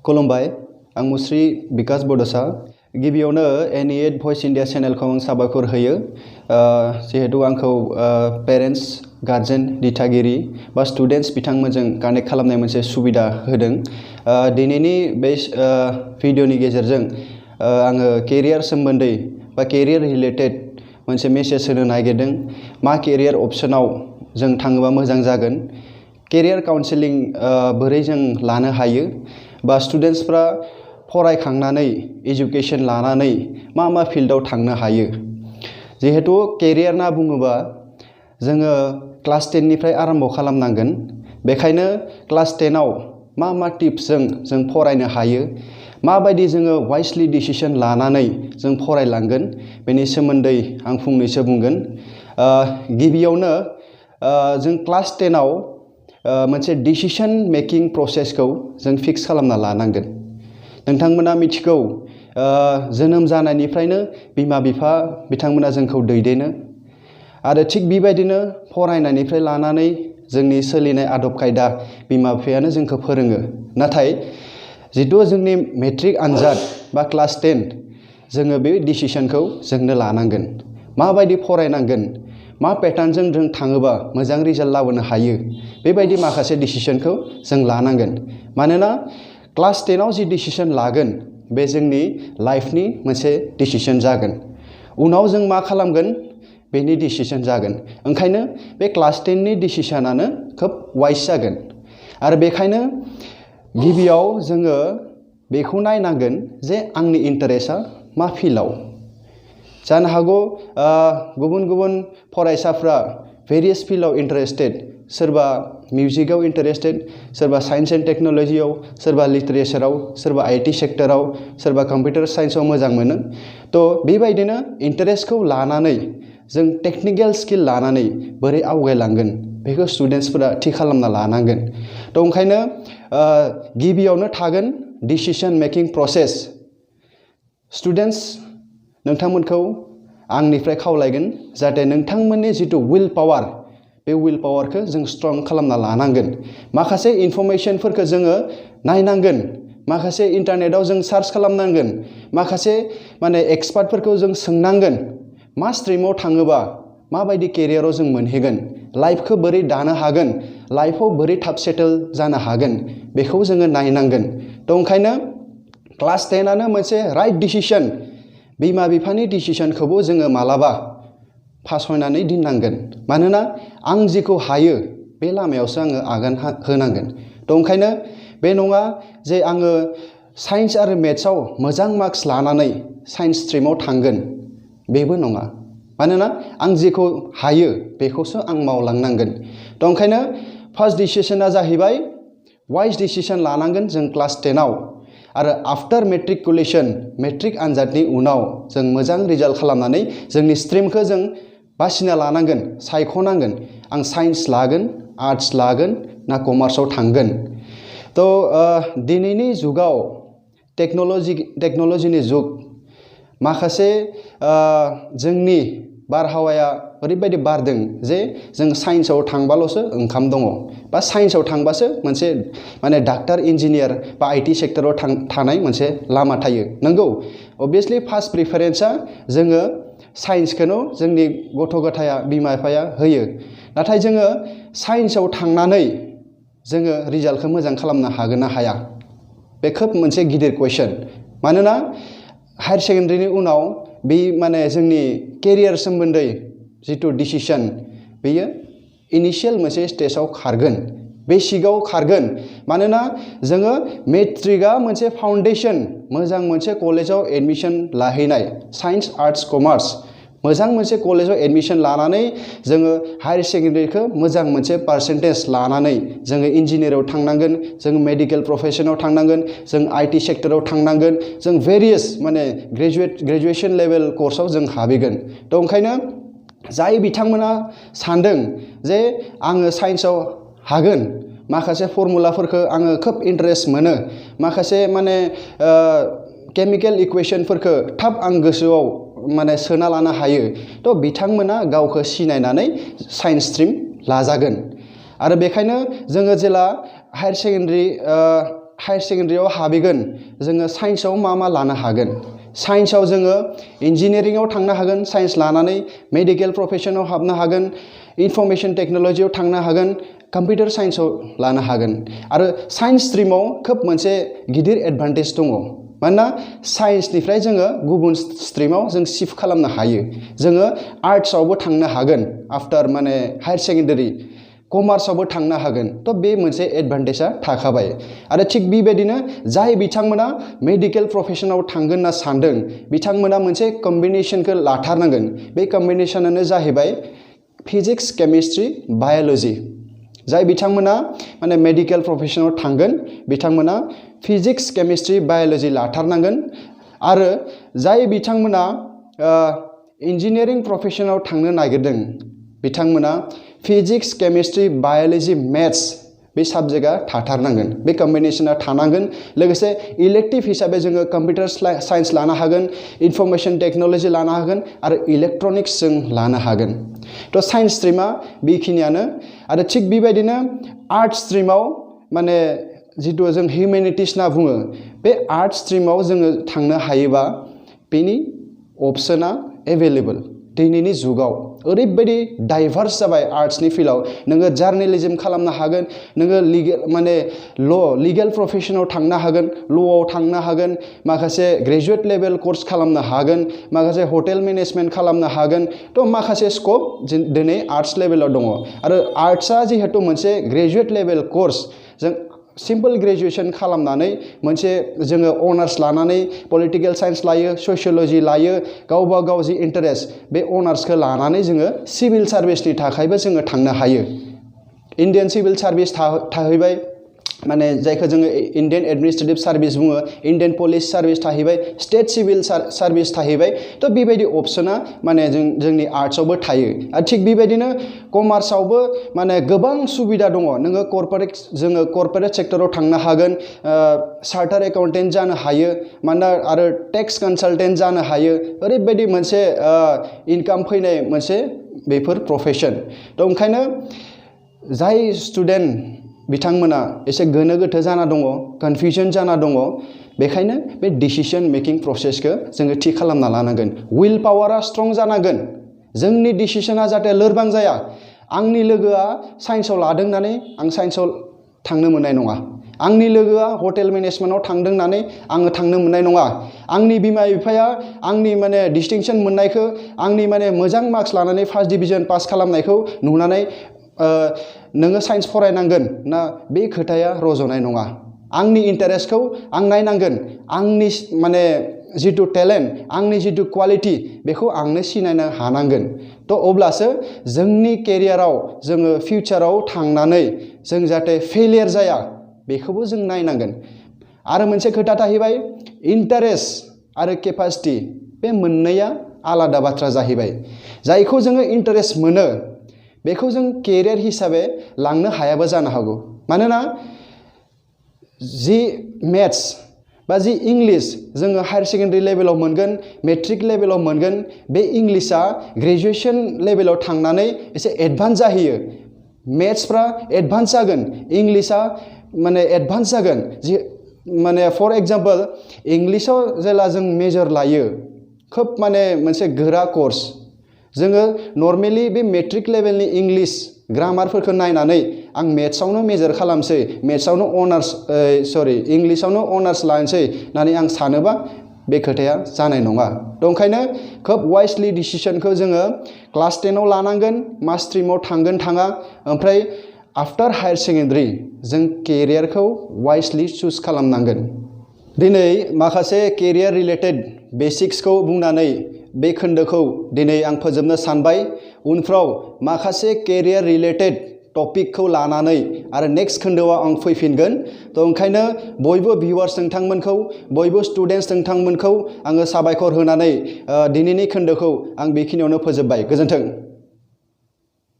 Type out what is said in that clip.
खुलुमबाय आं मुस्रि बिकास बड'सा गिबियावनो NE8 भइस इंडिया चेनेलखौ आं साबायखर होयो जिहेतु आंखौ पेरेन्ट्स गार्जेन दिथागिरि बा स्टुडेन्ट्स बिथांमोनजों कानेक्ट खालामनाय मोनसे सुबिदा होदों दिनैनि बे भिडिअनि गेजेरजों आङो केरियार सोमोन्दै बा केरियार रिलेटेड मोनसे मेसेज होनो नागिरदों मा केरियार अपसनाव जों थाङोबा मोजां जागोन केरियार काउन्सेलिं बोरै जों लानो हायो बा स्टुडेन्ट्सफ्रा फरायखांनानै एजुकेशन लानानै मा फिल्डआव थांनो हायो जिहेतु केरियार ना बुङोबा जोङो क्लास 10 निफ्राय आरम्भ खालामनांगोन बेखायनो क्लास 10 आव मा टिप्सजों जों फरायनो हायो माबायदि जोङो वाइसलि डिसिजन लानानै जों फरायलांगोन बेनि सोमोन्दै आं फंनैसो बुंगोन गिबियावनो जों क्लास 10 आव मोनसे डिसिजन मेकिं प्रसेसखौ जों फिक्स खालामना लानांगोन नोंथांमोना मिथिगौ जोनोम जानायनिफ्रायनो बिमा बिफा बिथांमोना जोंखौ दैदेनो आरो थिग बेबायदिनो फरायनायनिफ्राय लानानै जोंनि सोलिनाय आदब खायदा बिमा बिफायानो जोंखौ फोरोङो नाथाय जितु जोंनि मेट्रिक आनजाद बा क्लास 10 जोङो बे डिसिजनखौ जोंनो लानांगोन माबायदि फरायनांगोन मा पेटार्नजों जों थाङोबा मोजां रिजाल्ट लाबोनो हायो बेबायदि माखासे डिसिजनखौ जों लानांगोन मानोना क्लास 10 आव जि डिसिजन लागोन बे जोंनि लाइफनि मोनसे डिसिजन जागोन उनाव जों मा खालामगोन बेनि डिसिजन जागोन ओंखायनो बे क्लास 10 नि डिसिजनानो खोब वाइस जागोन आरो बेखायनो गिबियाव जोङो बेखौ नायनांगोन जे आंनि इन्टारेस्टआ मा फिल्डआव जानो हागौ गुबुन गुबुन फरायसाफ्रा भेरियास फिल्डआव इन्टारेस्टेड सोरबा मिउजिकआव इन्टारेस्टेड सोरबा साइन्स एन्ड टेक्न'लजियाव सोरबा लिटारेचाराव सोरबा IT सेक्टराव सोरबा कम्पिउटार साइन्सआव मोजां मोनो थ' बेबायदिनो इन्टारेस्टखौ लानानै जों टेक्निकेल स्किल लानानै बोरै आवगायलांगोन बेखौ स्टुडेन्ट्सफोरा थि खालामना लानांगोन थ' ओंखायनो गिबियावनो थागोन डिसिजन मेकिं प्रसेस स्टुडेन्ट्स नोंथांमोनखौ आंनिफ्राय खावलायगोन जाहाथे नोंथांमोननि जितु विल पावार बे विल पावारखौ जों स्ट्रं खालामना लानांगोन माखासे इनफरमेशनफोरखौ जोङो नायनांगोन माखासे इन्टारनेटआव जों सार्च खालामनांगोन माखासे माने एक्सपार्टफोरखौ जों सोंनांगोन मा स्ट्रिमाव थाङोबा माबायदि केरियाराव जों मोनहैगोन लाइफखौ बोरै दानो हागोन लाइफआव बोरै थाब सेटल जानो हागोन बेखौ जोङो नायनांगोन थ' ओंखायनो क्लास 10 आनो मोनसे राइट डिसिजन बिमा बिफानि डिसिजनखौबो जोङो मालाबा फासयनानै दोननांगोन मानोना आं जेखौ हायो बे लामायावसो आङो आगान होनांगोन थ' ओंखायनो बे नङा जे आङो साइन्स आरो मेथ्सआव मोजां मार्क्स लानानै साइन्स स्ट्रिमाव थांगोन बेबो नङा मानोना आं जेखौ हायो बेखौसो आं मावलांनांगोन थ' ओंखायनो फार्स्ट डिसिजना जाहैबाय वाइस डिसिजन लानांगोन जों क्लास 10 आव आरो आफ्टार मेट्रिकुलेसन मेट्रिक आनजादनि उनाव जों मोजां रिजाल्ट खालामनानै जोंनि स्ट्रिमखौ जों बासिना लानांगोन सायख'नांगोन आं साइन्स लागोन आर्ट्स लागोन ना कमार्सआव थांगोन थ' दिनैनि जुगाव टेक्न'लजिनि जुग माखासे जोंनि बारहावाया ओरैबायदि बारदों जे जों साइन्सआव थांबाल'सो ओंखाम दङ बा साइन्सआव थांबासो मोनसे माने डाक्टार इन्जिनियार बा IT सेक्टराव थानाय मोनसे लामा थायो नंगौ अबभियासलि फार्स्ट प्रिफारेन्सआ जोङो साइन्सखौनो जोंनि गथ' गथाया बिमा बिफाया होयो नाथाय जोङो साइन्सआव थांनानै जोङो रिजाल्टखौ मोजां खालामनो हागोन ना हाया बे खोब मोनसे गिदिर कुइसन मानोना हायार सेकेन्डारिनि उनाव बे माने जोंनि केरियार सोमोन्दै जितु डिसिजन बेयो इनिशियेल मोनसे स्टेजाव खारगोन बेसिकआव खारगोन मानोना जोङो मेट्रिकआ मोनसे फाउन्डेसन मोजां मोनसे कलेजाव एडमिशन लाहैनाय साइन्स आर्ट्स कमार्स मोजां मोनसे कलेजाव एडमिशन लानानै जोङो हायार सेकेन्डारिखौ मोजां मोनसे पार्सेन्टेज लानानै जोङो इन्जिनियाराव थांनांगोन जों मेडिकेल प्रफेसनाव थांनांगोन जों IT सेक्टराव थांनांगोन जों भेरियास माने ग्रेजुएसन लेभेल कर्सआव जों हाबहैगोन थ' ओंखायनो जाय बिथांमोना सानदों जे आङो साइन्सआव हागोन माखासे फर्मुलाफोरखौ आङो खोब इन्टारेस्ट मोनो माखासे माने केमिकेल इकुवेशनफोरखौ थाब आं गोसोआव माने सोना लानो हायो थ' बिथांमोना गावखौ सिनायनानै साइन्स स्ट्रिम लाजागोन आरो बेखायनो जोङो जेला हायार सेकेन्डारि हायर सेकेन्डारियाव हाबैगोन जोङो साइन्सआव मा लानो हागोन साइन्सआव जोङो इन्जिनियारिंआव थांनो हागोन साइन्स लानानै मेडिकेल प्रफेसनाव हाबनो हागोन इनफरमेशन टेक्न'लजियाव थांनो हागोन कम्पिउटार साइन्सआव लानो हागोन आरो साइन्स स्ट्रिमाव खोब मोनसे गिदिर एडभान्टेज दङ मानोना साइन्सनिफ्राय जोङो गुबुन स्ट्रिमाव जों शिफ्ट खालामनो हायो जोङो आर्ट्सआवबो थांनो हागोन आफ्टार माने हायर सेकेन्डारि कमार्सआवबो थांनो हागोन थ' बे मोनसे एडभान्टेजआ थाखाबाय आरो थिग बेबायदिनो जाय बिथांमोना मेडिकेल प्रफेसनाव थांगोन होनना सानदों बिथांमोना मोनसे कम्बिनेसनखौ लाथारनांगोन बे कम्बिनेसनानो जाहैबाय फिजिक्स केमिस्ट्रि बाय'ल'जि जाय बिथांमोना माने मेडिकेल प्रफेसनाव थांगोन बिथांमोना फिजिक्स केमिस्ट्रि बाय'ल'जि लाथारनांगोन आरो जाय बिथांमोना इन्जिनियारिं प्रफेसनाव थांनो नागिरदों बिथांमोना फिजिक्स केमिस्ट्रि बाय'ल'जि मेथ्स बे साबजेक्टआ थाथारनांगोन बे कम्बिनेसना थानांगोन लोगोसे इलेक्टिभ हिसाबै जोङो कम्पिउटार साइन्स लानो हागोन इनफरमेशन टेक्न'लजि लानो हागोन आरो इलेक्ट्रनिक्स जों लानो हागोन थ' साइन्स स्ट्रिमा बेखिनियानो आरो थिग बेबायदिनो आर्ट्स स्ट्रिमाव माने जिथु जों हिउमेनिटिस होनना बुङो बे आर्ट्स स्ट्रिमाव जोङो थांनो हायोबा बेनि अपसना एभेलेबल दिनैनि जुगाव ओरैबायदि डाइभार्स जाबाय आर्ट्सनि फिल्डआव नोङो जार्नेलिज्म खालामनो हागोन नोङो माने लिगेल प्रफेसनाव थांनो हागोन ल'आव थांनो हागोन माखासे ग्रेजुवेट लेभेल कर्स खालामनो हागोन माखासे हटेल मेनेजमेन्ट खालामनो हागोन थ' माखासे स्कप दिनै आर्ट्स लेभेलाव दङ आरो आर्ट्सआ जिहेतु मोनसे ग्रेजुवेट लेभेल कर्स जों सिम्पल ग्रेजुएशन खालामनानै मोनसे जोङो अनार्स लानानै पलिटिकेल साइन्स लायो सशियल'जि लायो गावबा गाव जि इन्टारेस्ट बे अनार्सखौ लानानै जोङो सिभिल सार्भिसनि थाखायबो जोङो थांनो हायो इन्डियान सिभिल सार्भिस थाहैबाय माने जायखौ जोङो इन्डियान एडमिनिस्ट्रेटिभ सार्भिस बुङो इन्डियान पुलिस सार्भिस थाहैबाय स्टेट सिभिल सार्भिस थाहैबाय थ' बेबायदि अपसना माने जोंनि आर्ट्सआवबो थायो आरो थिग बेबायदिनो कमार्सआवबो माने गोबां सुबिदा दङ नोङो जोङो कर्परेट सेक्टराव थांनो हागोन चार्टार एकाउन्टेन्ट जानो हायो मानोना आरो टेक्स कनसालटेन्ट जानो हायो ओरैबायदि मोनसे इनकाम फैनाय मोनसे बेफोर प्रफेसन थ' ओंखायनो जाय स्टुडेन्ट बिथांमोना एसे गोनो गोथो जाना दङ कनफिउजन जाना दङ बेखायनो बे डिसिसन मेकिं प्रसेसखौ जोङो थि खालामना लानांगोन विल पावारा स्ट्रं जानांगोन जोंनि डिसिसना जाहाथे लोरबां जाया आंनि लोगोआ साइन्सआव लादों होननानै आं साइन्सआव थांनो मोननाय नङा आंनि लोगोआ हटेल मेनेजमेन्टआव थांदों होननानै आङो थांनो मोननाय नङा आंनि बिमा बिफाया आंनि माने डिस्टिंसन मोननायखौ आंनि माने मोजां मार्क्स लानानै फार्स्ट डिभिजन पास खालामनायखौ नुनानै नोङो साइन्स फरायनांगोन ना बे खोथाया रज'नाय नङा आंनि इन्टारेस्टखौ आं नायनांगोन आंनि माने जिथु टेलेन्ट आंनि जिथु क्वालिटि बेखौ आंनो सिनायनो हानांगोन थ' अब्लासो जोंनि केरियाराव जोङो फिउचाराव थांनानै जों जाहाथे फेलियर जाया बेखौबो जों नायनांगोन आरो मोनसे खोथा थाहैबाय इन्टारेस्ट आरो केपासिटि बे मोननैया आलादा बाथ्रा जाहैबाय जायखौ जोङो इन्टारेस्ट मोनो बेखौ जों केरियार हिसाबै लांनो हायाबो जानो हागौ मानोना जि मेथ्स बा जि इंलिश जोङो हायर सेकेन्डारि लेभेलाव मोनगोन मेट्रिक लेभेलाव मोनगोन बे इंलिशआ ग्रेजुएशन लेभेलाव थांनानै एसे एडभान्स जाहैयो मेथ्सफ्रा एडभान्स जागोन इंलिशआ माने एडभान्स जागोन जि माने फर एग्जाम्पल इंलिशआव जेला जों मेजर लायो खोब माने मोनसे गोरा कर्स जोङो नर्मेलि बे मेट्रिक लेभेलनि इंलिश ग्रामारफोरखौ नायनानै आं मेथ्सआवनो मेजर खालामसै मेथ्सआवनो अनार्स इंलिशआवनो अनार्स लानोसै होननानै आं सानोबा बे खोथाया जानाय नङा ओंखायनो खोब वाइसलि डिसिसनखौ जोङो क्लास 10आव लानांगोन मा स्ट्रिमाव थांगोन थाङा ओमफ्राय आफ्टार हायर सेकेन्डारि जों केरियारखौ वाइसलि चुज खालामनांगोन दिनै माखासे केरियार रिलेटेड बेसिक्सखौ बुंनानै बे खोन्दोखौ दिनै आं फोजोबनो सानबाय उनफ्राव माखासे केरियार रिलेटेड टपिकखौ लानानै आरो नेक्स्ट खोन्दोआव आं फैफिनगोन थ' ओंखायनो बयबो भिउवार्स नोंथांमोनखौ बयबो स्टुडेन्टस नोंथांमोनखौ आङो साबायखर होनानै दिनैनि खोन्दोखौ आं बेखिनियावनो फोजोबबाय गोजोन्थों।